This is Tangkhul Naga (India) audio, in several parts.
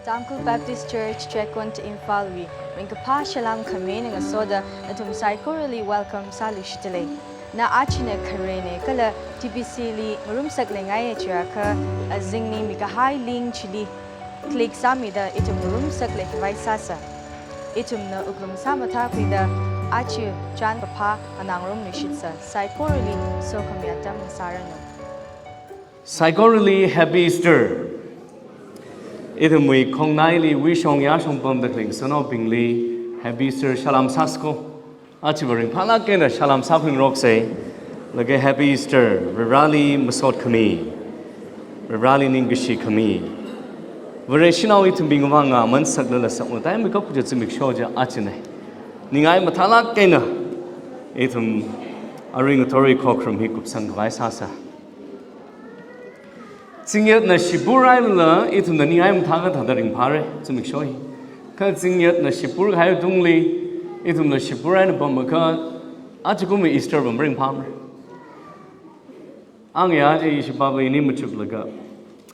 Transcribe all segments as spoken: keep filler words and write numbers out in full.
Tangkhul Baptist Church, Checkon, Imphal wui ringkaphā salām khami eina ngasoda nathum saikorali welcome sāluishitalei. Na achina kharena kala T B C li ngarumsak leingai chiakha, azingli mikahai link chili click sāmida ithum ngarumsak leikhavai sāsa. Ithumna wuklung sāmathākhuida achi chān kaphā nganāngarumluishitsa. Saikorali sokhami atam ngasāranu. Saikorali Happy Easter. Ithumwui khongnaili wuishong yāshong pamda khalei ngasotnaobingli Happy Easter salām sāsako. Achiva ringphālāk eina salām sāphingroksa. Laga Happy Easter, Vareli masot khami, Vareli ningkashi khami. Vareshinao ithumbing vang aman saklala sakmataimei kapuja zimiksho ja achina. Ningai mathālāk eina ithum arui ngathorwui khokharum hi kupsang khavai sāsa. Zingyatna shibur hailala ithumna ningai mathākha thāda ringphāra, zimiksho hi. Kha zingyatna shibur kahai tungli, ithumna shibur eina pamakha, achikumwui Easter va maringphāmara. Ang ya je ishi pabla ini machuklaga,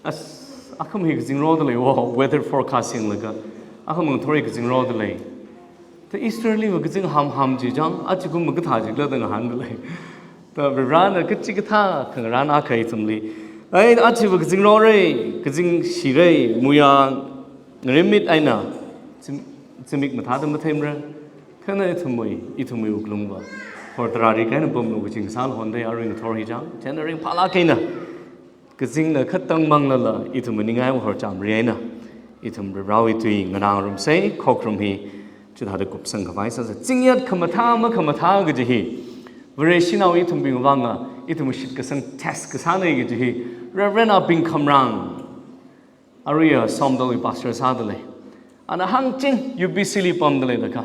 as, akhama hi kazingrokdalei wo, weather forecast yanglaga, akhama ngathorwui kazingrokdalei. Ta Easter liva kazing hamham chi chang, achikumva kathā chikhala da ngahāndalei. Ta Varena kachikathā khangarān akha ithumli. Ai, achiva kazingrokra, kazingshira, muya ngarimit eina, zim-, zimik mathāda matheimara. Kha ithumwui, ithumwui wuklungva hortarari kahaina pamlu kaji ngasāla honda arui ngathor hi chang. Chieina ringphālāk eina kazingna khatang manglala, ithum ningaiva horchamri eina ithum Varewui tui nganāngarumsa, khokharum hi chithāda kupsang khavai sāsa. Zingyat khamathā makhamathā kaji hi, Vareshinao ithumbing vanga ithum shitkasang test kasāna kaji hi, Reverend Abing Khamrang, aruiya Somdalwui pastor sādalei, ana hāngching, U B C li pamdalei laga,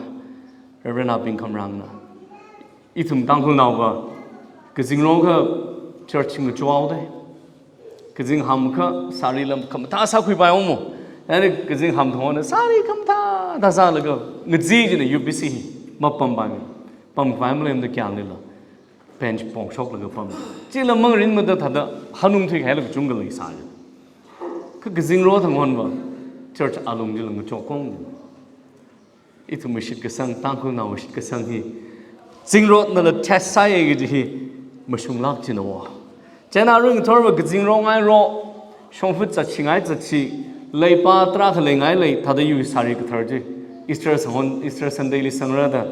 Reverend Abing Khamrangna, ithum Tangkhulnaova kazingrokha church ngachohaoda. Kazing hamkha sari lam khamathā sākhuipai omo. Ani kazing hamthona sari khamathā thāsālaga, ngazin china U B C hi mapampai. Pamkhavai maleimada kyanglila bench pongshoklaga pam. Chila mangarinmada thāda hanung thuikahailaga chungkha leisāya. Kha kazingrok thang honva church alung chila ngachok kong. Ithumwui shitkasang, Tangkhulnaowui shitkasang hi zingrotnala test sāya kaji hi mashunglāk china wo. Chieina arui ngathorva kazingrok ngairok, shongfa zatshingai zatshi, leipa tarākha leingailei, thāda iwui sari kathar chi Easter sanghon, Easter Sunday li sangra da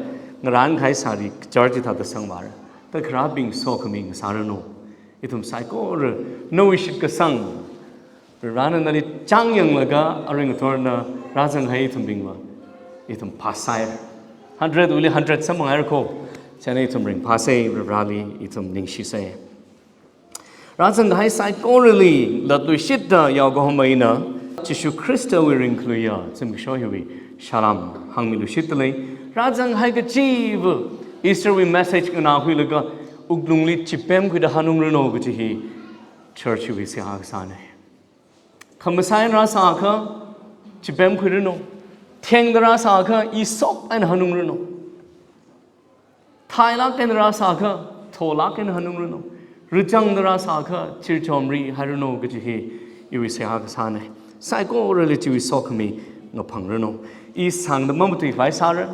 ngarānkahai sari kachar chi thāda sangvāra. Ta kharābing sokhami ngasāranu. Ithum saikora nawui shitkasang Varena nali chang yanglaga arui ngathorna rāzanghai ithumbingva ithum phasāya. Hundred wuli hundred samphanghaira ko. Chieina ithum ringphāsa, Vareli ithum ningshisa. Rāzanghai saikorali latluishitta yaokahoma ina Jishu Khristawui ringkhaluiya zimiksho hiwui salām hāngmiluishitalei. Rāzanghai kachiva Easter wui message nganākhuilaga wuklungli chipemkhuida hanungranu kaji hi church wui seihā kasāna. Khamasai eina rāsākha chipemkhuiranu. Thengda rāsākha isok eina hanungranu. Thailāk eina rāsākha tholāk eina hanungranu. Rachangda rāsākha chirchomri hairanu kaji hi iwui seihā kasāna. Saikorali chiwui sokhami ngaphangranu. I sangda mamatuikhavai sāra.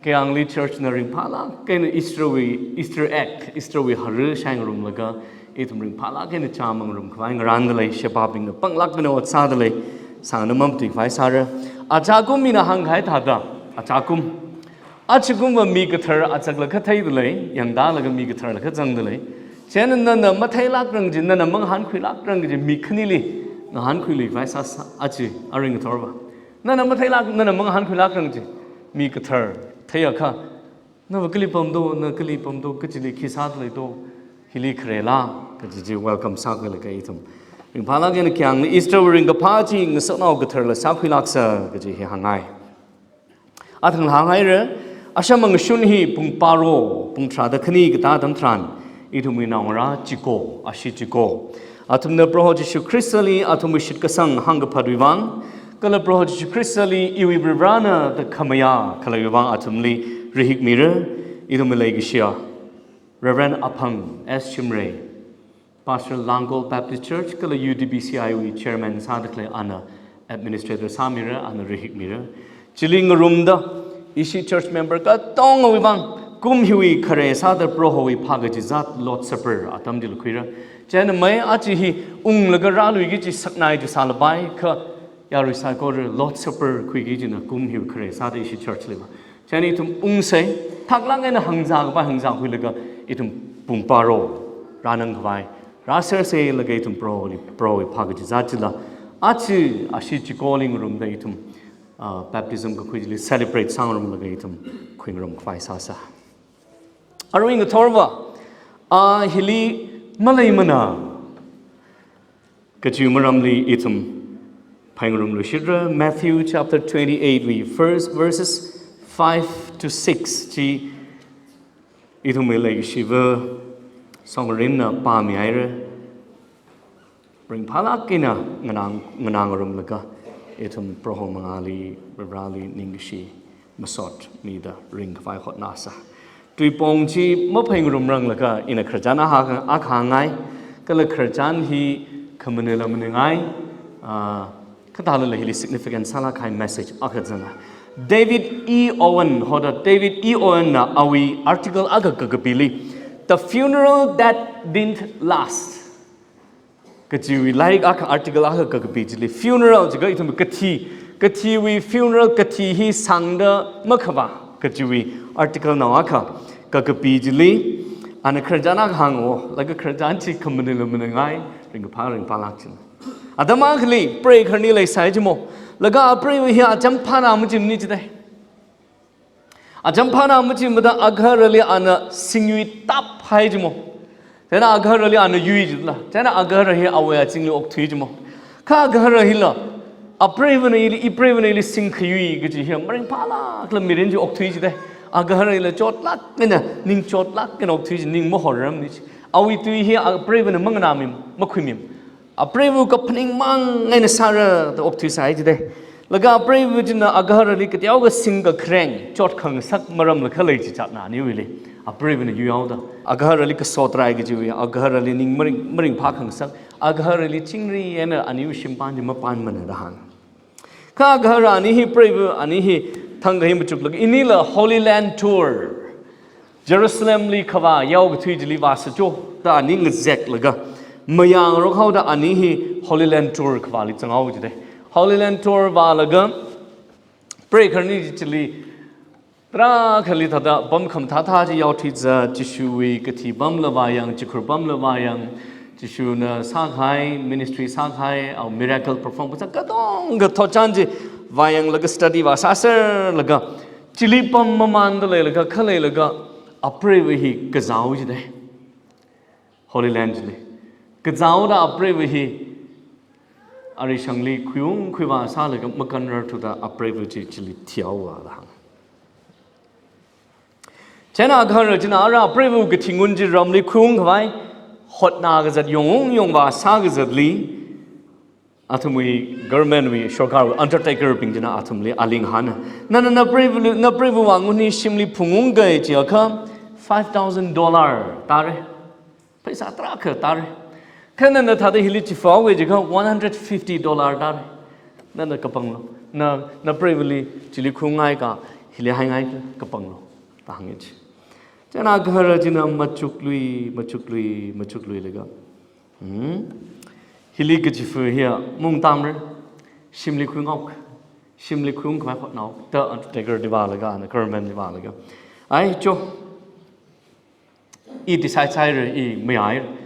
Kayāngli church na ringphālāk eina Easter wui, Easter egg, Easter wui hara shaingarumlaga, ithum ringphālāk eina chāmang ngarumkhavai ngarāndalei, shebābingna panglāk eina ot sādalei, sangna mamatuikhavai sāra. Achakum mina hāngkahai thāda, achakum. Achikumva mi kathar achaklakha theidalei, yangtālaga mi katharlakha zangdalei. Chieina nana matheilākrang kaji, nana mangahānkhuilākrang kaji mi khanili ngahānkhuiluikhavai sāsa, achi, arui ngathorva. Nana matheilāk, nana mangahānkhuilākrang kaji mi kathar theiakha, nava kali pamdo, na kali pamdo, kachili khi sādalei do, hili kharela, kaji chi welcome sākhuilaga ithum ringphālāk eina kayāngli Easter wui ringkaphā chi ngasotnao katharla sākhuilāksa kaji hi hāngngai. Athang hānghaira, asham angashun hi pung paro, pung tharāda khani katā atam tharan, ithumwui naongarā chiko, ashee chiko, athumna Proho Jishu Khristali athumwui shitkasang hāngkaphatwui vang, kala Proho Jishu Khristali iwui Varivarana da khamayā khaleiwui vang athumli rahikmira. Ithumwui leikashiya Reverend Aphang S Shimray, Pastor, Langol Baptist Church, kala U D B C I wui Chairman sāda khalei, ana administrator sāmira, ana rahikmira. Chili ngarumda, ishi church member katongawui vang, kum hiwui khare sāda Prohowui phākachizat Lord Supper atam chili khuira. Chieina mai aja hi unglaga rāluiki kaji saknai chi sālapai, kha yarui saikora Lord Supper khuiki kajina kum hiwui khare sāda ishi church liva. Chieina ithum ungsei, thaklāk eina hāngzā kapai hāngzākhuilaga ithum pung paro rānang kapai rāserserlaga ithum Proholi, Prohowui phākachizat chila, aja ashee chikoli ngarumda ithum, ah, baptism kakhui chili celebrate sāngarumlaga ithum khuingarum kapai sāsa. Arui ngathorva, ah, hili maleimana kaji maramli ithum phaingarumluishitra. Matthew chapter twenty-eight wui first verses five to six chi ithumwui leikashiva Songrinna pāmihaira. Ringphālāk eina nganā, nganāngarumlaga ithum Proho mangāli, Varivarāli ningkashi masot mida ringkhavai hotnāsa. Tuipong chi maphaingarumranglakha ina khararchan akha, akha hāngngai, kala khararchan hi khamanila maningai, ah, kathālala hili significant sālāk kahai message akha zanga. David E. Owen, hoda David E. Owen na awui article akha kakapili, The Funeral That Didn't Last kajiwui lairik akha, article akha kakapi chili, funeral jiakha ithum kathi, kathiwui funeral, kathi hi sāngda makhavā kajiwui article nao akha kakapi chili, ana khararchan akha hāngo, laga khararchan chi khamanila maningai, ringkaphā ringphālāk china. Atam akhali prei khararni leisai jimo, laga apreiva hi acham phāna machimni jidai. Acham phāna machimada agaharali ana singyui taphai jimo. Chieina agaharali ana yui jila. Chieina agahara hi awui azingli okthui jimo. Kha agahara hila, apreivana ili, ipreivana ili singkhayui kaji hi maringphālākla mirin chi okthui jidai. Agahara hila chotlāk eina, ning chotlāk eina okthui ji, ning mahoramni ji. Awui tui hi apreivana manganāmi, makhuimi. Apreiva kaphaning mang eina sāra da okthuisai jidai. Laga apreiva china agaharali kateokha singkakhareng, chotkhangasak maramla khalei chichatna aniwuili. Apreivana yuihaoda, agaharali kasotrai kajiwui, agaharali ning maring, maringphākhangasak, agaharali chingri eina aniwui shimpan chi mapanmana da hāng. Kha agahara ani hi preiva, ani hi thangkha hi machuklaga, inila Holy Land Tour, Jerusalemli khavā yaokathui chili vāsa cho da ani ngazeklaga, mayāngarok haoda ani hi Holy Land Tour khavāli zanghao jidai. Holy Land Tour vālaga, prei khararni chili tarākhali thāda pam khamathāthā chi yaothuiza, Jishuwui kathi pamla vāyang, chikhur pamla vāyang, Jishuna sākahai, ministry sākahai, awui miracle perform kasā katonga thotchan chi vāyanglaga study vāsāserlaga, chili pam mamanda leilaga, khaleilaga, apreiva hi kazao jidai. Holy Land chili. Kazaoda apreiva hi arishangli khuiung khuivā sālaga makanrarthuda apreiva chi chili thihaowa da hāng. Chieina agahara china ara apreiva kathingun chi ramli khuiung khavai hotnā kazat yongung yongvā sākazatli, athumwui government wui, sorkarwui undertaker bing china athumli aling hāna. Nana napreiva, napreiva vāngun hi shimli phungungkai jiakha five thousand dollar tāra. Pheisā tarākha tāra. Kha nana thāda hili chifaokai jiakha one hundred fifty dollar tāra. Nana kapanglo. Na, napreivali chili khuingaikha hili haingaikha kapanglo da hānga ji. Chieina agahara china machuklui, machuklui, machukluilaga, hmm, hili kachifa hiya maungtamra, shimli khuingaok, shimli khuiung khavai hotnaok da undertakerli vālaga, ana governmentli vālaga, ai cho, i decide sāhaira, i mayāhaira.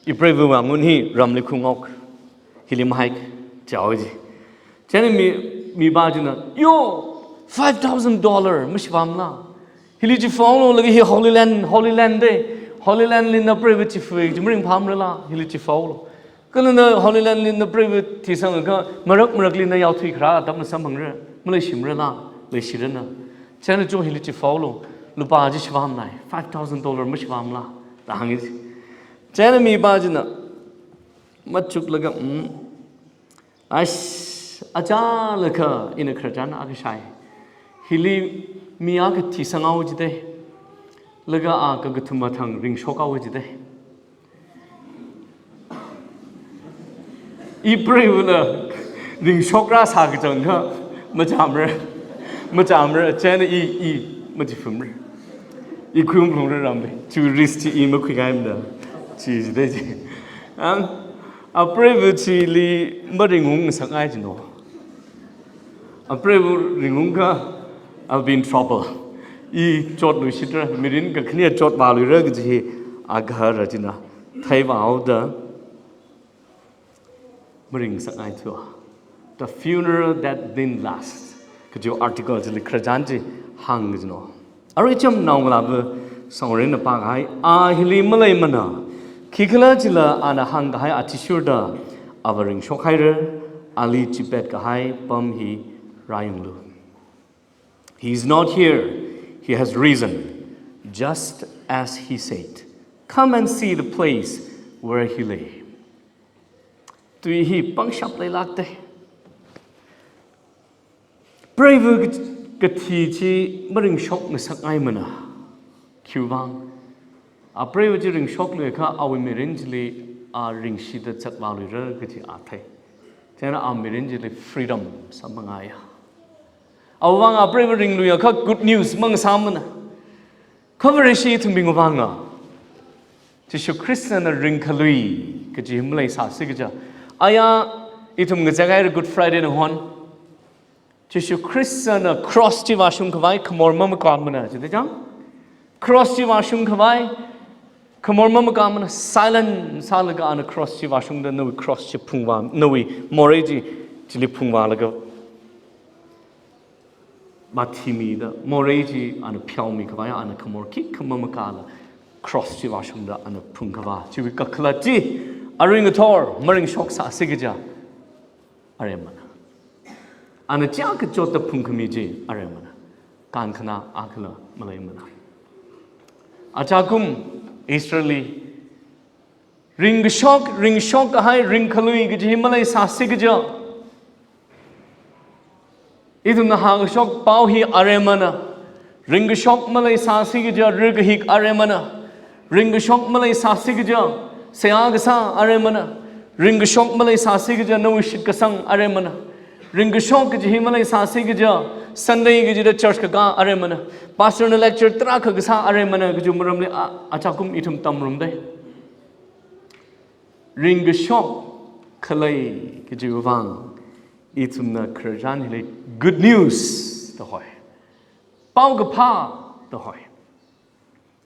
Ipreiva vāngun hi ramli khuingaok, hili mahaik, jihaowa ji. Chieina mi, mipā china, yo, five thousand dollar mashivāmala? Hili chifaolo, laga hi Holy Land, Holy Land dai. Holy Landli napreiva chifa chi maringphāmarala? Hili chifaolo. Kala na Holy Landli napreiva thisangakha marak marakli na yaothui kharā atam masamphangra, maleishimarala? Leishirana. Chieina cho hili chifaolo, lupā chi shivāmnai, five thousand dollar mashivāmala da hānga ji. Chieina mipā china machuklaga, mm, ash, achālakha ina khararchan akha shāi. Hili mi akha thisanghaowa jidai. Laga a kakathuma thang ringshokhaowa jidai. Ipreivana Ringshokra sā kachangkha, machamra, machamra, chieina i, i, machifumra. I khuiung phungrar ramli, tourist chi i makhuingaimana, chi, chi, chi. Ang, apreiva chili maringung ngasakngai jino. Apreiva ringungkha, I'll be in trouble. I chotluishitra, mirin kakhane chot vāluira kaji hi, agahara china, theivaoda, maring ngasakngai thua. The funeral that didn't last. Kaji article chili khararchan chi hāng kajino. Arui cham naongalāva Sangrinna pākahai, a hili maleimana. Khikhalajila ana hāngkahai athishurda, ava ringshokhaira, ali chipetkahai apam hi rāyanglu. He is not here. He has risen, just as he said. Come and see the place where he lay. Tui hi pangshap leilākte. Preiva kathi chi maringshok ngasakngaimana. Khiwuivang. Apreiva chi ringshokluiakha awui mirin chili a ringshida zatvāluira kaji a thei. Chieina a mirin chili freedom samphangngaiya. Awuivang apreiva ringluiakha good news mangasāmana. Kha Vareshi ithumbingwui vanga, Jishu Khristana ringkhalui kaji maleisāsi kaja. Aya ithum ngazekhaira Good Friday na hon. Jishu Khristana cross chi vāshungkhavai khamor mamakāmana, jida chang? Cross chi vāshungkhavai khamor mamakāmana, silent sālaga ana cross chi vāshungda nawui cross chi phungvā, nawui morei chi chili phungvālaga mathimida, morei chi ana pheomikhavai, ana khamor khikha mamakāla, cross chi vāshungda ana phungkhavā. Chiwui kakhalat chi, arui ngathor, maringshok sāsi kaja, aremana. Ana chiyākha chotda phungkhami chi, aremana. Kankhana akhala maleimana. Achakum Israelli ringkashok, ringshok kahai, ringkhalui kaji hi maleisāsi kaja. Ithumna hāngkashok pao hi aremana. Ringkashok maleisāsi kaja, ri kahik aremana. Ringkashok maleisāsi kaja, seihā kasā aremana. Ringkashok maleisāsi kaja, nawui shitkasang aremana. Ringkashok kaji hi maleisāsi kaja, Sunday kajida church kakā aremana. Pastor na lecture tarākha kasā aremana, kaji maramli a, achakum ithum tamrumdei. Ringkashok khalei kajiwui vang, ithumna khararchan hili good news da hoi. Paokaphā da hoi.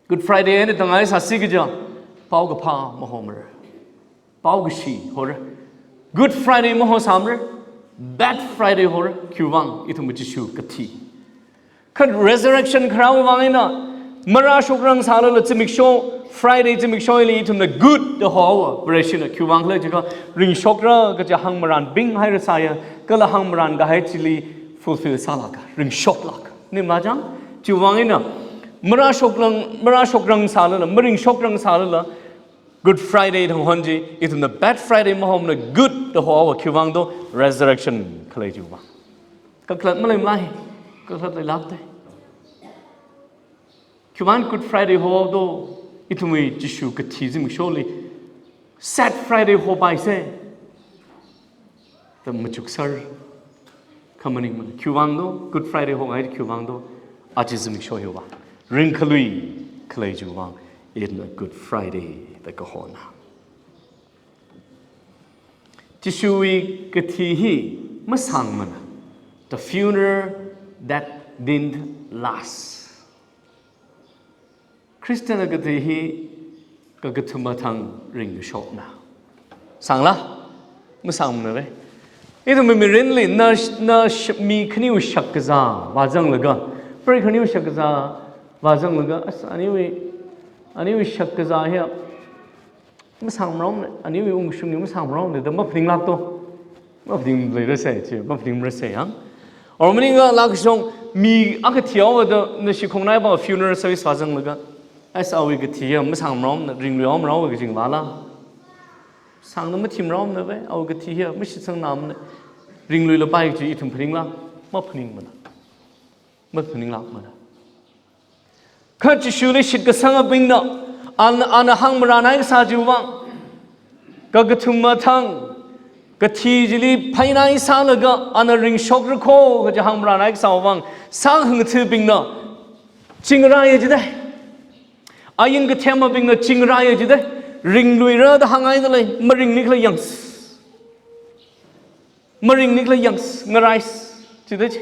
Good Friday eina tangai sāsi kaja, paokaphā mahomara. Paokashi hora. Good Friday mahosāmara. Bad Friday hora. Khiwuivang, ithum Jishu kathi. Kha resurrection kharāwui vang eina, marāshokrang sālala zimiksho, Friday zimiksholi ithumna good da howa, Vareshina khiwuivang khala jiakha, ringshokra kaja hāngmaranbing hairasāya, kala hāngmaran kahai chili fulfill sālāka, ringshoklāka. Nim la chang? Chiwuivang eina, marāshokrang, marāshokrang sālala, maringshokrang sālala, Good Friday thang hon chi, ithumna Bad Friday mahomana, good da howa, khiwuivang do, resurrection khalei chiwuivang. Kakhalat maleimlai, kakhalat leilākte. Khiwuivang Good Friday ho do, ithumwui Jishu kathi zimiksholi, Sad Friday hopaise. Da machuksar kha maningmana. Khiwuivang do, Good Friday ho ngai khiwuivang do, aja zimiksho hiwuivang. Ringkhalui khalei chiwuivang, ithumna Good Friday da kahona. Jishuwui kathi hi masāngmana. The funeral that didn't last. Khristana kathi hi kakathuma thang ringkashokna. Sāngla? Masāngmana re. Ithum mirinli na, na sh-, mi khaniwui shakkazā vāzanglaga, prei khaniwui shakkazā vāzanglaga, as aniwui, aniwui shakkazā hiya masāngmaromne, aniwui ungshung hi masāngmaromne da maphaninglākto. Maphaningleirase, chi, maphaningmarase yang. Or maningla lakshong mi akha thihaowa da nashi khongnai pa funeral service vāzanglaga, as awui kathi hiya masāngmaromne, ringluihaomarao kaji vāla. Sāngda mathimaromne ve, awui kathi hiya mashitsangnamne. Ringluilapai chi ithum phaningla, maphaningmana. Maphaninglākmana. Kha Jishuli shitkasangabingna, an, ana hāngmaranhai kasā chiwuivang, kakathuma thang Kathi chili phainai sālaga ana ringshokra kho kaji hāngmaranai kasā vang, sākhangathabingna chingrāya jidai. Ain kathemabingna chingrāya jidai. Ringluira da hāngngaida lei, maringnikhala yangs. Maringnikhala yangs, ngarais, jidai chi.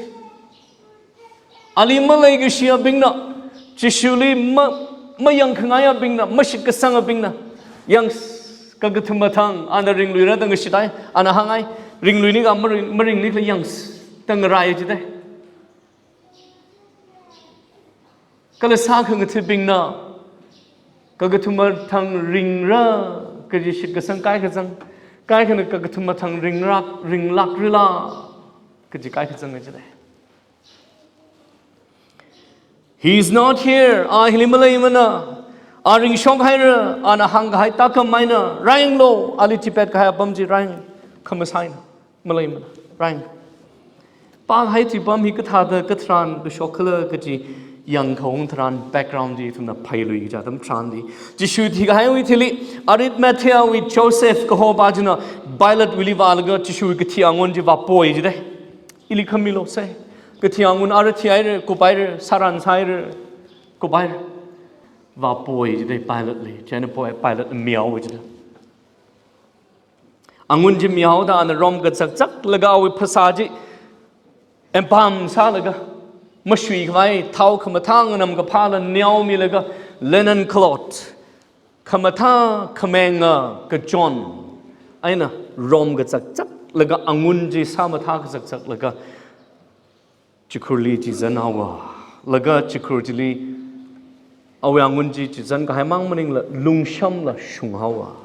Ali maleikashiyabingna, Jishuli ma, mayangkhangaiyabingna, mashitkasangabingna, yangs, kakathuma thang, ana ringluira da ngashidai, ana hāngngai, ringluinika maring, maringnikhala yangs, da ngarāya jidai. Kala sākhangathabingna, kakathuma thang ringra, kaji shitkasang kaikhazang, kaikhana kakathuma thang ringrak, ringlākrila, kaji kaikhazang jidai. He is not here. A hili maleimana. A ringshokhaira. Ana hāngkahai tākam eina, rāyanglu. Ali chipetkahai apam chi rāyang. Khamasai eina. Maleimana. Rāyang. Pākahai chipam hi kathāda katharan kashok khala kaji yangkhaung tharan background chi ithumna phailui kaja atam tharanli, Jishu thikahaiwui thili, Arimatheawui Joseph kahopa china Pilatewuili vālaga Jishuwui kathi angun chi vāpoi jidai. Ili khamilu sai. Kathi angun ara thihaira, kuphaira, sāran sāhaira, kuphaira. Vāpoi jidai Pilateli. Chieina poi Pilatena mihaowa jidai. Angun chi mihaoda ana rom kazakzaklaga awui phasā chi embalm sālaga, mashuikhavai thao khamathā nganamkaphāla neomilaga, linen cloth, khamathā khamenga kachon eina rom kazakzaklaga, angun chi sāmathā kazakzaklaga, chikhurli chizanhaowa. Laga chikhur chili awui angun chi chizankahai mang maningla lungshamla shunghaowa.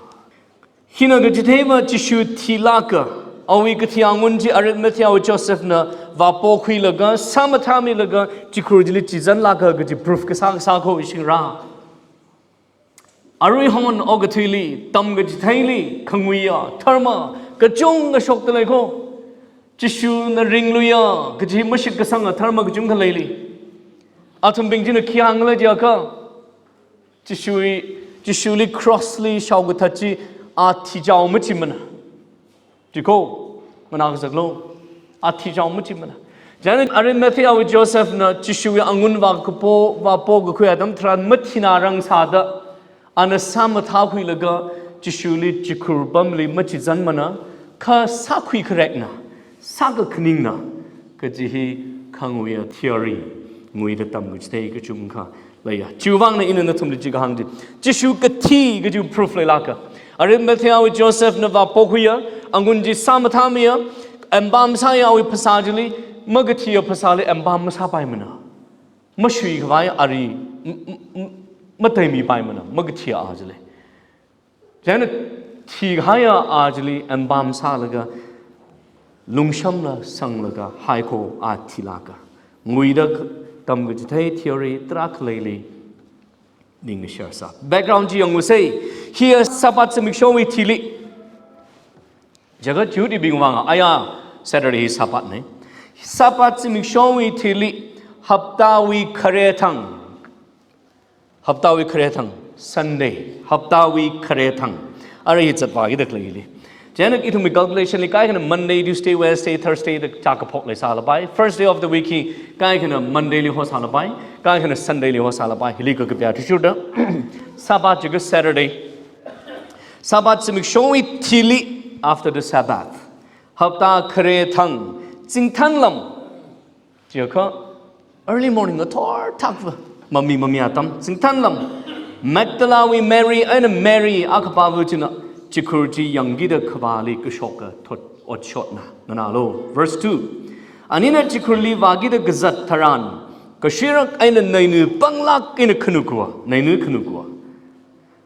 Hina kachitheiva Jishu thilāka, awui kathi angun chi Arimatheawui Josephna vāpokhuilaga, sāmathāmilaga, chikhur chili chizanlāka kaji proof kasā kasā kho ishingra. Aruihon okathuili, tamkachitheili, khanguiya, dharma kachungkha shokta lei kho. Jishuna ringluiya kaji mashitkasanga dharma kachungkha leili. Athumbing china khi hāngla jiakha, Jishui, Jishuli crossli shaokathat chi a thichao machimana. Chi kho, nganā kazaklu. A thichao machimana. Chieina Arimatheawui Josephna Jishuwui angun vākapo, vāpokakhui atam tharan mathinarang sāda, ana sāmathākhuilaga Jishuli chikhur pamli machizanmana, kha sākhui kharekna, sākakhaningna, kaji hi khanguiya theory, nguida tamkachithei kachungkha leiya. Chiwui vangna ina nathumli chi kahāng chi, Jishu kathi kaji proof leilāka. Arimatheawui Josephna vāpokhuiya, angun chi sāmathāmiya, embalm sāya awui phasā chili, makathiya phasāli embalm masāpaimana. Mashuikhavai ari, m-, m-, m-, mataimeepaimana, makathiya a chili. Chieina thikahaiya a chili embalm sālaga, lungshamla shanglaga, haikho a thilāka. Nguida k-, tamkachithei theory tarākha leili ning share sā. Background chi yangusa, hiya Sabbath zimikshowui thili. Jaga Jihudibing vang, aya Saturday hi Sabbath na. Sabbath zimikshowui thili, haptawui khare thang. Haptawui khare thang, Sunday. Haptawui khare thang. Arui hi zatvākida khaleili. Chieina ithumwui calculation li kaikhana Monday, Tuesday, Wednesday, Thursday da chākaphok leisālapai. First day of the week hi kaikhana Monday li hosālapai, kaikhana Sunday li hosālapai. Hili kakapya thushurda. Sabbath jiakha Saturday. Sabbath zimikshowui thili, after the Sabbath. Hapta khare thang, zingthanlam. Jiakha, early morning, ngathor thakva, mami mami atam, zingthanlam. Magdalawui Mary eina Mary akhapava china chikhur chi yangkida khavāli kashoka thot otshotna. Nganālu. Verse two. Anina chikhurli vākida kazat tharan, kashirak eina neina panglāk eina khanukhuwa, neina khanukhuwa.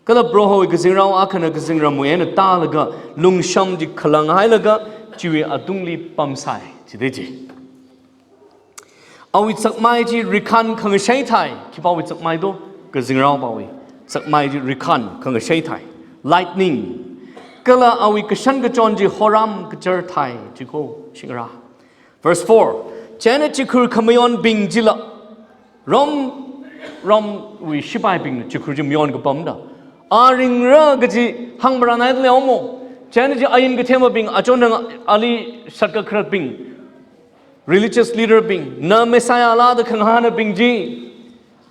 Kala Prohowui kazingrao akhana kazingramwui eina tālaga, lungsham chi khalanghailaga, chiwui atungli pamsai, jidai ji. Awui zakmai chi rikhān khangashei thai, khipāwui zakmai do, kazingraopāwui zakmai chi rikhān khangashei thai. Lightning. Kala awui kashan kachon chi horam kachar thai, jikho, shingra. Verse four. Chieina chikhur khamayonbing chila, Rom, Romwui shipaibingna chikhur chi mayonkapamda, a ringra kaji hāngmaranhaida leomo. Chieina chi ain kathemabing, achon nang ali shatkakharatbing, religious leader bing, na Messiah la da khangahānabing chi,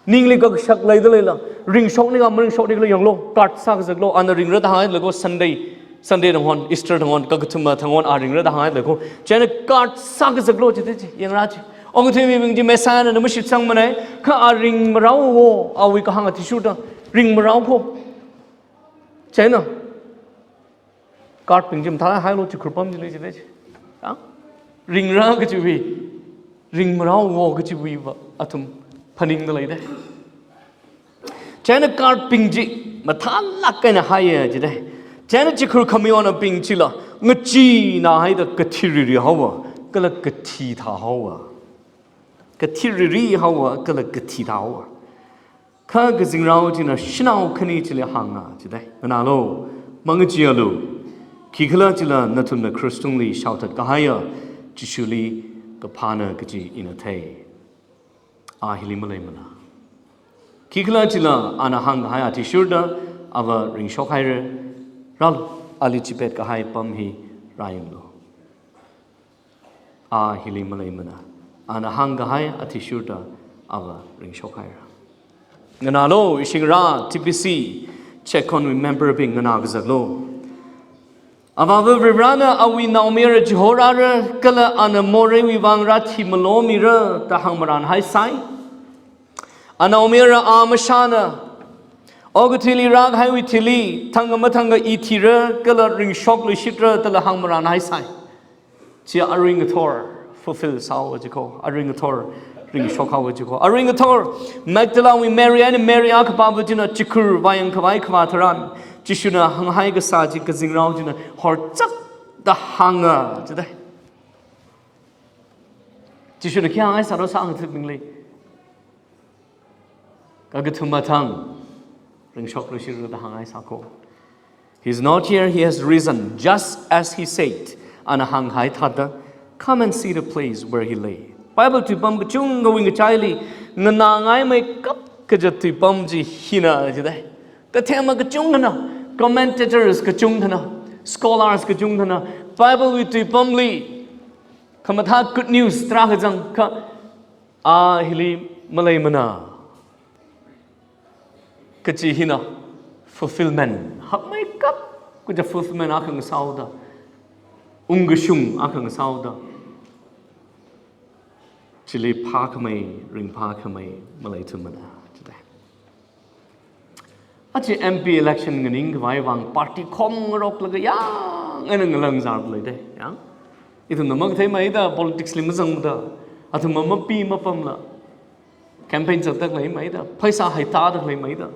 ningli kakashak leida leila, ringshokni ka maringshokni kala yanglu, card sākazaklu, ana ringra da hāngailako, Sunday, Sunday thanghon, Easter thanghon, kakathuma thanghon, a ringra da hāngailako, chieina card sākazaklu, chithāda chi, yangra chi. Okathui mibing chi Messiah na mashitsangmanei, kha a ringmarao wo, awui kahāng athishurda, ringmarao ko. Chieina card bing chi mathālāk hailu, chikhur pam chili chili chi. Ya? Ringra kachiwui, ringmarao wo kachiwui va athum phaningda leidei. Chieina card bing chi mathālāk eina haiya chidei. Chieina chikhur khamayonabing chila ngachee eina haida kathi riri haowa, kala kathi thā haowa. Kathi riri haowa, kala kathi thā haowa. Kha kazingrao china shanao khani chili hānga chidei, nganālu, mangacheealu. Khikhalajila nathumna krush tungli shaothat kahaiya Jishuli kaphāna kaji ina thei. A hili maleimana. Khikhalajila ana hāngkahai athishurda ava ringshok haira. Rālu, ali chipet kahai pam hi rāyanglu. A hili maleimana. Ana hāngkahai athishurda ava ringshok haira. Nganālu, ishi ngarā T B C, check on member bing nganā kazaklu. Avāva Varivarana awui naomayara chihorāra, kala ana moreiwui vang rāthi malomira da hāngmaran haisai. Anaomayara a mashana, okathuili rākahaiwui thili, thangkha mathangkha i thira, kala ringshokluishitra, dala hāngmaran haisai. Chi arui ngathor fulfill sāhaowa jiko, arui ngathor ringshok haowa jiko. Arui ngathor Magdalawui Mary eina Mary akhapāva china chikhur vāyangkhavai khavā tharan, Jishuna hānghai kasā chi kazingrao china horchak da hānga chidei. Jishuna khi hānghai sāra sāngathatbingli? Kakathuma thang, ringshokluishitra da hānghai sāko. He's not here, he has risen, just as he said. Ana hānghai thāda, come and see the place where he lay. Bible tuipam kachungkhawui ngachaili, nganāngaimeikap kaja tuipam chi hina chidei. Kathema kachungkhana, commentators kachungkhana, scholars kachungkhana, Bible wui tuipamli, khamathā good news tarākha zang kha, a hili maleimana kaji hina fulfillment. Hakmeikap kaja fulfillment akha ngasāhaoda, ungkashung akha ngasāhaoda, chili phākhamei, ringphākhamei maleithumana chidei. Aja M P election nganingkhavai vang party khom ngaroklaga yang eina ngalāngzār leidei, yang. Ithumna makatheimeida, politics li mazangmada, athumna mapi mapamla, campaign zatda khaleimeida, pheisā haitā da khaleimeida.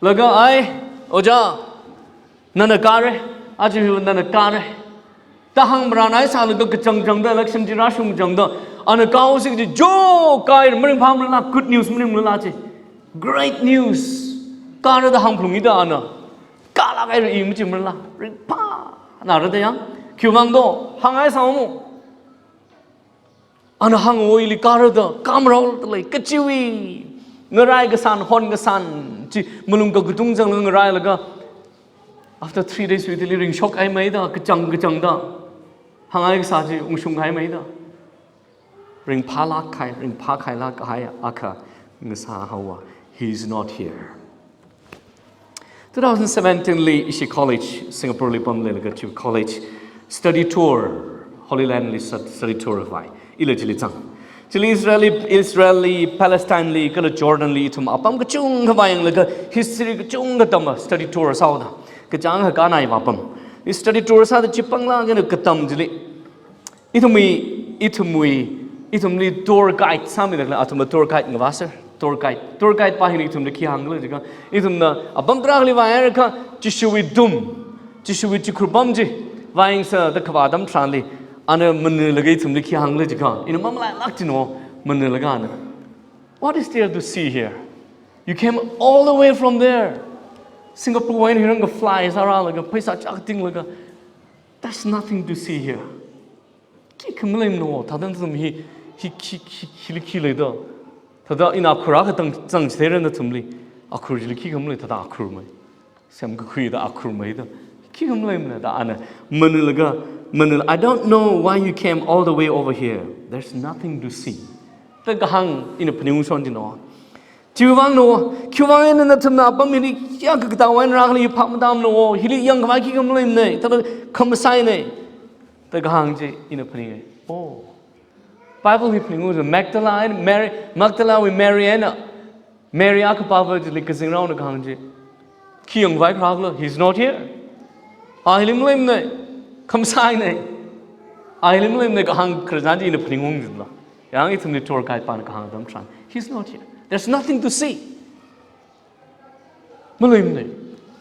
Laga ai, ojā, nana kāra, aja hi nana kāra da hāngmaran haisālaga kachangchangda, election chi rāshung kachangda, ana kāhaosi kaji jo kāra, maringphāmalala, good news maringmalala chi. Great news. Kāra da hāngphalunga da ana. Kālāk haira, i machimalala, ringphānara da yang. Khiwuivang do, hānghai sāmo. Ana hānga, o ili kāra da, kāmaraoda lei, kachiwui ngarai kasān, hon kasān chi malung kakatung zanglaga ngarailaga, after three days wui thili ringshok haimeida, kachang kachangda, hānghai kasā chi ungshung haimeida, ringphālāk kahai, ringphākhailāk kahai akha ngasāhaowa. He is not here. Two thousand seventeen li ishi college, Singapore li pamleilaga chi college study tour, Holy Land li stud-, study tour vai. Ila chili zang. Chili Israel li, Israel li, Palestine li, kala Jordan li, ithum apam kachungkha vāyanglaga history kachungkha tama study tour sāhaoda. Kachāng hakānai vāpam. I study tour sāda chi panglāk eina katam chili, ithumwui, ithumwui, ithumli tour guide sāmida khalei, athumna tour guide ngavāser, tour guide. Tour guide pa hina ithumli khi hāngkhala jiakha, ithumna apam tarākhali vāyangakha, Jishuwui tomb, Jishuwui chikhur pam chi vāyangsa da kavā atam tharanli, ana maninglaga ithumli khi hāngkhala jiakha, ina mamalailāk jino, maninglaga ana, "What is there to see here? You came all the way from there. Singapore wui eina hirang ka fly sārālaga, pheisā chak tinglaga. There's nothing to see here." Khikha maleimana, thāda nathum hi, hi, hi, hi, hili khi leida. Thāda ina akhur akha tang zangchitheira nathumli. Akhur chili khikha malei, thāda akhur mai. Semkakhuida akhurmeida, khikha maleimana da ana, manulaga, manul, "I don't know why you came all the way over here. There's nothing to see." Da kahāng ina phaningungson jino. Chiwui vang no, khiwui vang eina nathumna apam hili kayākha katā eina rākhala hi phap matāmano, hili yangkhavai khikha maleimana, thāda khamasaina. Da kahāng chi ina phaninga. Oh. Bible hi phaningunga, Magdala eina Mary, Magdalawui Mary eina Mary akhapā va chili kazingraona kahāng chi, "Khi yangkhavai kharā khala, he's not here. A hili maleimana, khamasaina. A hili maleimana," kahāng khararchan chi ina phaningung jila. Yang ithumli tour guide pana kahāng atam tharan, "He's not here. There's nothing to see." Maleimana.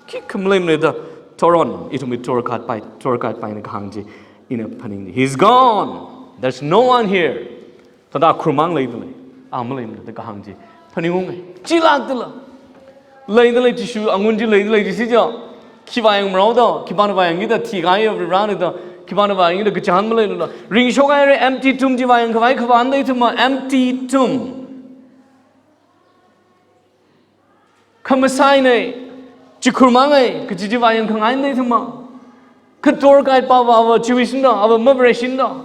Khikha maleimana da tour on, ithumwui tour guide pai, tour guide paina kahāng chi ina phaning. "He's gone. There's no one here." Thāda khurmang leidalei. A maleimana da kahāng chi phaningunga. Chilāk dala. Leidalei Jishu, angun chi leidalei Jishu chi. Khi vāyangmara da, khipāna vāyangki da, thikahai Varena da, khipāna vāyangki da, kachihān maleilala. Ringshokhaira, empty tomb chi vāyangkhavai khavāna da ithumva, empty tomb. Khamasaina, chikhurmanga, kaji chi vāyangkhangaina da ithumva. Kha tour guide pava, ava chiwui shinda, ava mavareshi da.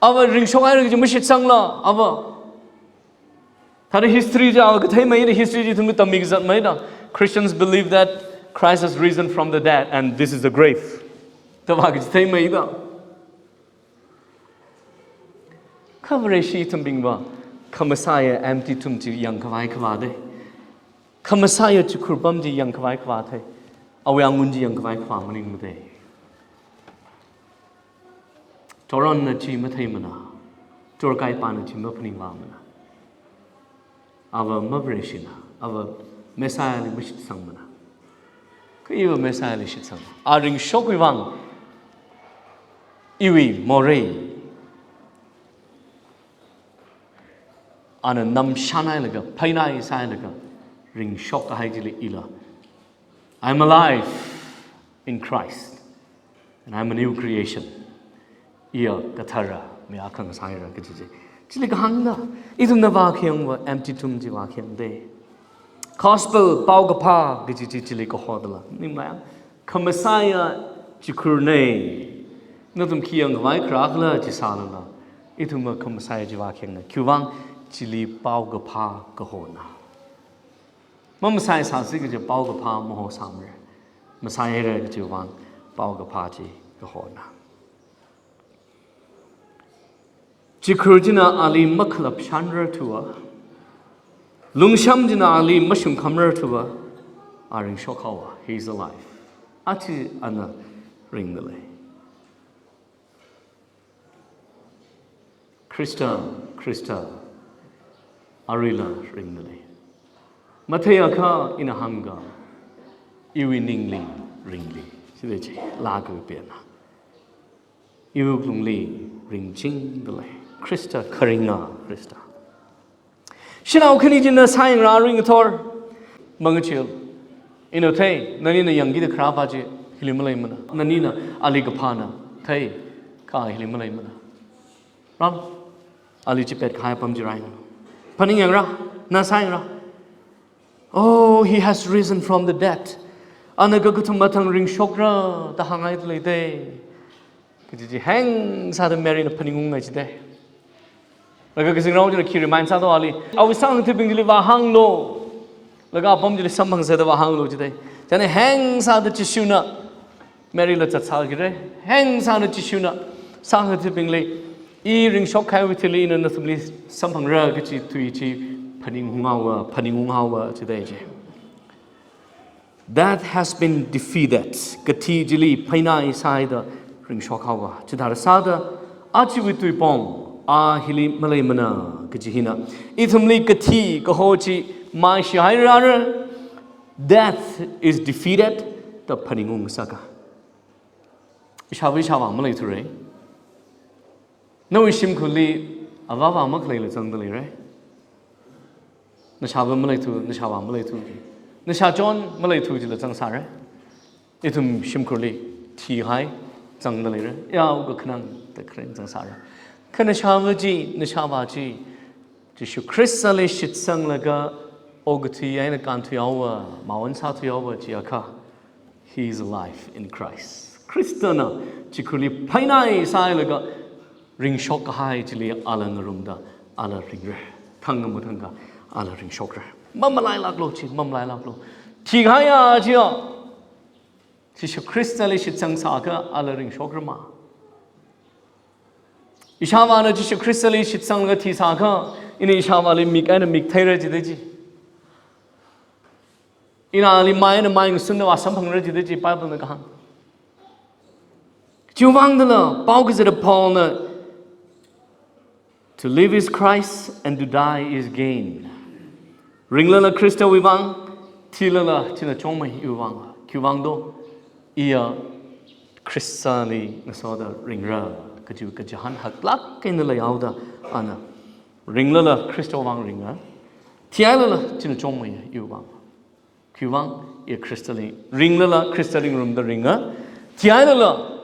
Ava ringshokhaira kaji mashitsangla, ava. Thāda history chi ava katheimeida, history chi ithumli tammi kazatmeida. Christians believe that Christ has risen from the dead and this is the grave. Da vā kaji theimeida. Kha Vareshi ithumbingva, khamasaiya empty tomb chi yangkhavai khavā da. Khamasaiya chikhur pam chi yangkhavai khavā thei. Awui angun chi yangkhavai khavā maningmada. Tour on na chi matheimana. Tour guide pana chi maphaningvāmana. Ava mavareshina, ava Messiah li mashitsangmana. Kha iva Messiah li shitsang. A ringshokwui vang, iwui morei, ana namshanhailaga, phainaisailaga, ringshok kahai chili ila, "I'm alive in Christ, and I'm a new creation." Iya kathara, mi akha ngasāhaira kaji chi. Chili kahāngna, ithumna vākhayangva empty tomb chi vākhayangda. Gospel, paokaphā kaji chi chili kahodala. Ningmaya, khamasaiya chikhurna. Nathum khi yangkhavai kharā khala chi sālala, ithumva khamasaiya chi vākhayangna. Khiwui vang chili paokaphā kahona. Mamasaisāsi kaji paokaphā mahosāmara. Masaihaira kajiwui vang paokaphā chi kahona. Chikhur china ali makhalapshanrarthuwa, lungsham china ali mashungkhamrarthuwa, a ringshokhaowa, he is alive. Aja ana ringdalei. Khrista, Khrista, aruila ringdalei. Matheiakha ina hāngga, iwui ningli ringli. Chida chi, laa kawui pena. Iwui wuklungli ringchingdalei. Khrista kharinga Khrista. Shanao khani china sāyangra ringthor. Mangachil. Ina thei, nanina yangkida kharā pa chi, hili maleimana. Nanina ali kaphāna thei, kha hili maleimana. Ram, ali chi petkahai apam chi rai. Phaningyangra, na sāyangra. "Oh, he has risen from the dead." Ana kakathuma thang ringshokra da hānghaidalei da. Kaji chi heng sāda Mary na phaningungngai chida. Laga kazingrao china khi remind sāda ali, awui sākhangatha̱bing chili vāhānglu. Laga apam chili samphangsa da vāhānglu chida. Chieina heng sāda Jishuna Mary la zatsākira. Heng sāda Jishuna sākhangatha̱bingli, "I ringshok kahaiwui thili ina nathumli samphangra" kaji tui chi phaningung haowa, phaningung haowa chida chi. Death has been defeated. Kathi chili phainaisāhaida ringshok haowa. Chithāda sāda, ajawui tuipong, a hili maleimana kaji hina, ithumli kathi kaho chi maishihairara. Death is defeated da phaningung sāka. Ishāva ishāvā maleithura. Nawui shimkhurli avāvā makhaleila zangda leira. Nashāva maleithu, nashāvā maleithu. Nashāchon maleithu jila zangsāra. Ithum shimkhurli thihai zangda leira. Yao kakhanang da khareng zangsāra. Kha nashāva chi, nashāvā chi, Jishu Khristali shitsanglaga Okathui eina kānthuihaowa, mawan sāthuihaowa chiakha, he is alive in Christ. Khristana chikhurli phainai sāhailaga ringshok kahai chili ala ngarumda, ala ringra. Thang ngamut thangkha ala ringshokra. Mamalailāklu chi, mamalailāklu. Thikahaiya chiya, Jishu Khristali shitsang sākha ala ringshokra ma. Ishāvāna Jishu Khristali shitsanglaga thisākha, ina ishāvāli mik eina mik theira jida chi. Ina ali mai eina mai ngasunna vāsamphangra jida chi Bible na kahāng. Chiwuivangdala, paokazata Paulna, "To live is Christ and to die is gain." Ringlala Khristawui vang, thilala china chongmei iwui vang. Khiwuivang do, iya Khristali ngasoda ringra, kaji kachihān haklāk eina leihaoda ana. Ringlala Khristawui vang ringra, thihailala china chongmei iwui vang. Khiwuivang, iya Khristali ringlala Khristali ngarumda ringra, thihailala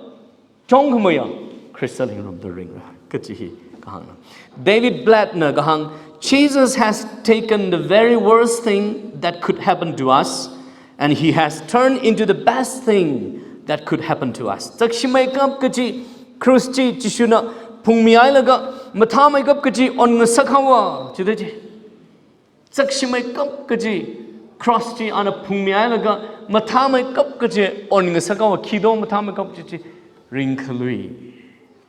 chongkhameiya Khristali ngarumda ringra, kaji hi kahāngna. David Platt na kahāng, "Jesus has taken the very worst thing that could happen to us, and he has turned into the best thing that could happen to us." Chakshimeikap kaji cross chi Jishuna phungmihailaga mathāmeikap kaji onngasakhaowa jida chi. Chakshimeikap kaji cross chi ana phungmihailaga mathāmeikap kaji onngasakhaowa. Khi do mathāmeikap kaji chi? Ringkhalui,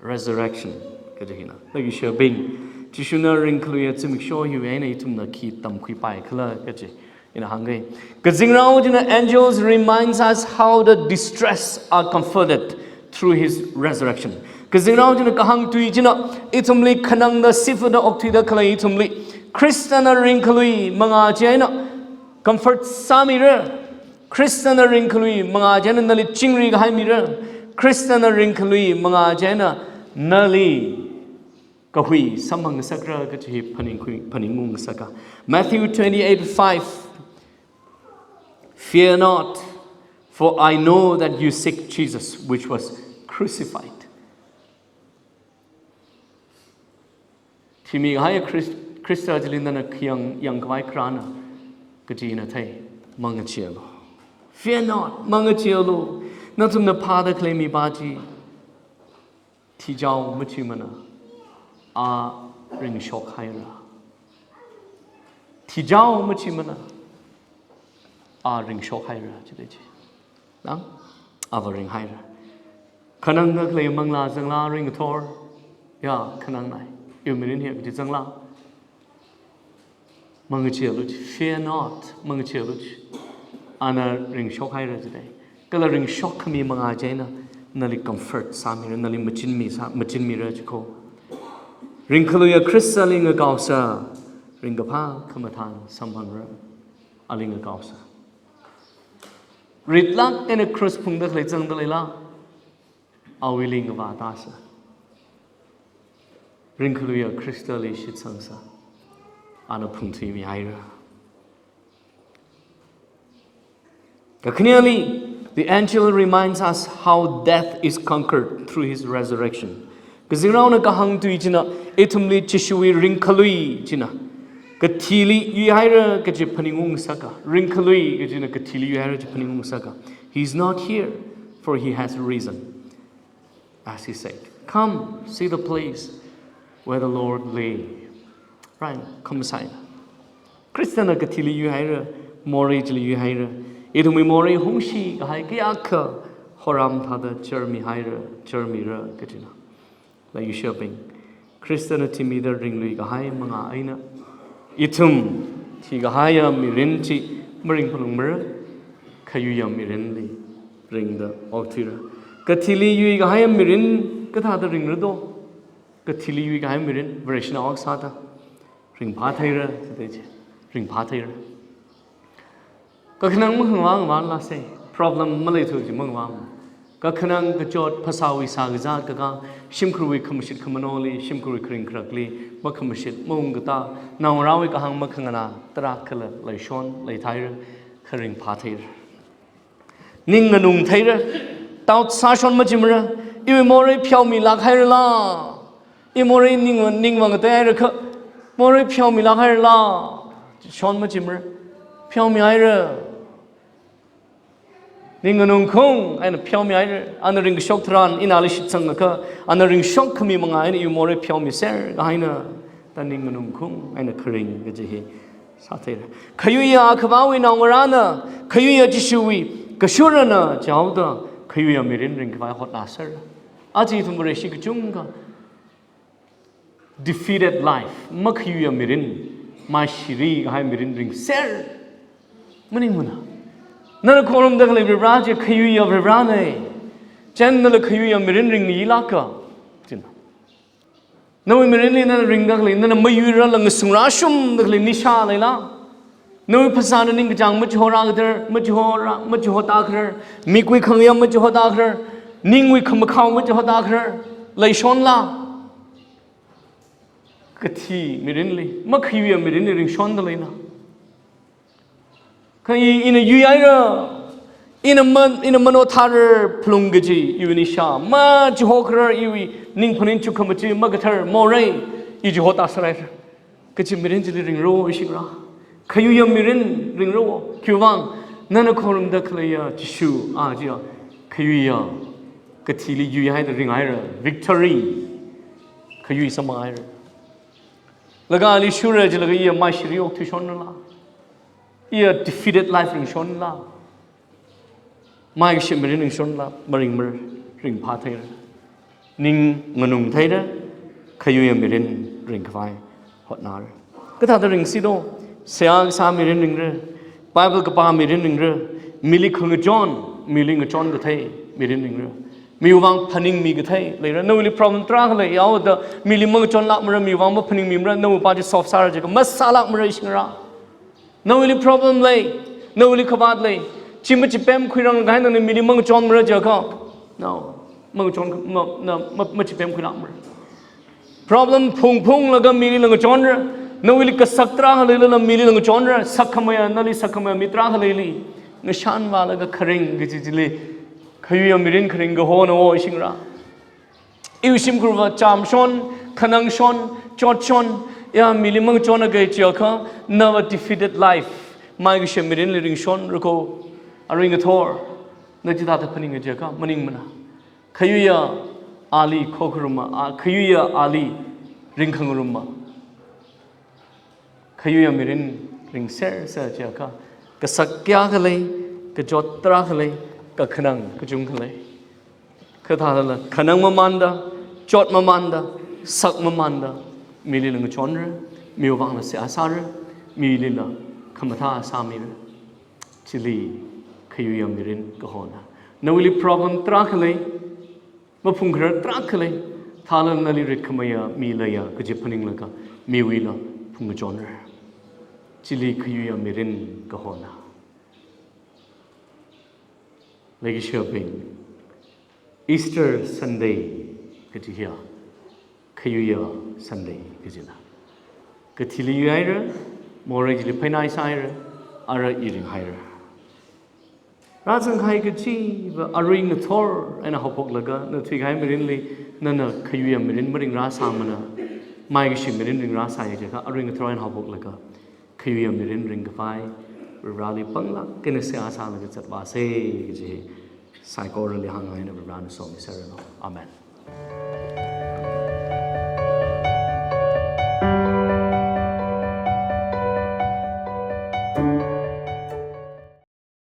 resurrection kaji hina. Leikashibing, Jishuna ringkhaluiya zimiksho hiwui eina ithumna khi tamkhuipai khala kaji ina hānga. Kazingrao china, angels reminds us how the distressed are comforted through his resurrection. Kazingrao china kahāng tui china, ithumli khanangda sifada okthuida khalei ithumli Khristana ringkhalui mangā chieina comfort sāmira. Khristana ringkhalui mangā chieina nali chingri kahai mira. Khristana ringkhalui mangā chieina nali kahui samphang ngasakra kaji hi phaningkhui, phaningung ngasaka. Matthew twenty-eight five, "Fear not, for I know that you seek Jesus, which was crucified." Thimi kahai Khrist-, Khrista chili nana khayang yangkhavai kharāna kaji ina thei, mangacheealu. Fear not, mangacheealu. Nathumna phāda khalei mipā chi thijao machimana, a ringshokhaira. Thijao machimana, a ringshokhaira jida chi. Nang, ava ringhaira. Khanangda khalei manglā zangla ringthor, ya, khanangnai. Iwui mirin hi kaji zangla. Mangacheealu chi, fear not, mangacheealu chi. Ana ringshokhaira jida. Kala ringshokkhami mangā chieina nali comfort sāmira, nali machinmi sā, machinmira jiko. Ringkhaluiya Khristali ngakaosa, ringkaphā khamathān samphangra, ali ngakaosa. Ritlāk eina cross phungda khalei zangda leila, awuili ngavātāsa. Ringkhaluiya Khristali shitsangsa. Ana phungthuimihaira. Kakhaneli, the angel reminds us how death is conquered through his resurrection. Kazingraona kahāng tui china, ithumli Jishuwui ringkhalui china kathili yuihaira kaji phaningung saka. Ringkhalui kajina kathili yuihaira kaji phaningung saka. He is not here, for he has risen, as he said. Come, see the place where the Lord lay. Right, come aside. Khristana kathili yuihaira, morei chili yuihaira. Ithumwui morei hungshi kahai kayākha horam thāda charmihaira, charmira kajina. Leikashibing, Khristana thimida ringlui kahai mangā eina ithum thikahaiya mirin chi maringphalungmara, khayuiya mirinli ringda okthuira. Kathili yuikahaiya mirin kathāda ringra do? Kathili yuikahai mirin, Vareshina oksāda ringphātheira, jida chi, ringphātheira. Kakhanang makhangvāngvāla se, problem maleithu chi mangvāng. Kakhanang kachot phasāwui sākazāt kaka, shimkhurwui khamashit khamanoli, shimkhurwui kharing kharakli makhamashit, maungkatā, naongarāwui kahāng makhanganā, tarākhala leishon, leithaira, kha ringphātheira. Ning nganungtheira, doubt sāshon machimara, iwui morei pheomilāk hairala, i morei ning, ningvang ngateihaira kha, morei pheomilāk hairala, shon machimara. pheomihaira. Ning nganungkhaung eina pheomihaira. Ana ringkashok tharan ina ali shitsangakha, ana ringshok khami manga eina iwui morei pheomiser kahaina. Da ning nganungkhaung eina kharing kaji hi sātheira. Khayuiya Akhavāwui naongarāna, khayuiya Jishuwui kashurana jihaoda, khayuiya mirin ringkhavai hotnāser. Aja ithum Vareshi kachungkha defeated life, makhayuiya mirin, maishiri kahai mirin ringser. Maningmana. Nana khorumda khalei Varivara chi khayuiya Varivarana. Chieina nala khayuiya mirin ringngailāka. Chieina nawui mirinli nana ringda khalei, nana mayuirala ngasungrāshungda khalei nisha leila? Nawui phasāna ningkachāng machihorā kadar, machihorā, machihotā kadar, mikwui khangayam machihotā kadar, ningwui khamakhao machihotā kadar leishonla? Kathi mirinli, makhayuiya mirinli ringshonda leina? Kha i, ina yuihaira, ina man, ina mano thārar phalung kaji iwui nisha, machiho kadar iwui ning phaning chukkhamachi makathar morei, i chihotāser haira kaji mirin chili ringro ishingra. Khayuiya mirin ringro. Khiwuivang? Nana khorumda khaleiya Jishu, a chiya khayuiya kathili yuihaida ringhaira. Victory. Khayui samphanghaira. Laga ali shura jilaga iya maishiri okthuishonrala? Iya defeated life ringshonla? Maikashi mirin ringshonla? Maringmara, ringphātheira. Ning nganungtheira, khayuiya mirin ringkhavai hotnāra. Kathāda ringsi do? Seihā kasā mirin ringra, Bible kapā mirin ringra, mili khangachon, mili ngachon kathei mirin ringra. Miwui vang phaningmi kathei leira. Nawuili problem tarākha leihaoda mili mangachonlākmara, miwui vang maphaningmimara, nawui pā chi solve sāra jiakha masālākmara ishingra. Nawuili problem lei, nawuili khavāt lei, chi machipemkhuirang kahai nana mili mangachonmara jiakha, no, mangachon, ma, na, ma, machipemkhuilākmara. Problem phungphunglaga milila ngachonra, nawuili kasak tarākha leilala milila ngachonra, sakkhameiya, nali sakkhameiya mi tarākha leili ngashanvālaga kharing kaji chili khayuiya mirin kharing kahona o ishingra. Iwui shimkhurva chāmshon, khanangshon, chotshon, ya mili mangachona kei jiakha, nava defeated life, maikashi mirinli ringshonra ko. Arui ngathor, na chithāda phaninga jiakha, maningmana. Khayuiya ali khokharuma, a, khayuiya ali ringkhangaruma. Khayuiya mirin ringserser jiakha, kasak kayākha lei, kachot tarākha lei, kakhanang kachungkha lei. Kathālala, khanang mamānda, chot mamānda, sak mamānda, milila ngachonra, miwui vangla seihā sāra, milila khamathā sāmira. Chili khayuiya mirin kahona. Nawuili problem tarākha lei, maphungkharar tarākha lei, thālala nali ritkhameiya mi leiya kaji phaninglaga miwuila phungachonra. Chili khayuiya mirin kahona. Leikashiyabing, Easter Sunday kaji hiya khayuiya Sunday kajina. Kathili yuihaira, morei chili phainai sāhaira, ara i ringhaira. Rāzang kahai kachiva arui ngathor eina haophoklaga, na thuikahai mirinli, nana khayuiya mirin maringrāsāmana, maikashi mirin ringrāsāya jiakha, arui ngathor eina haophoklaga, khayuiya mirin ringkhavai, Varivarali panglāk eina seihā sālaga zatvāsa kaji, saikorali hāngngaina Varivarana somiserranu. Amen.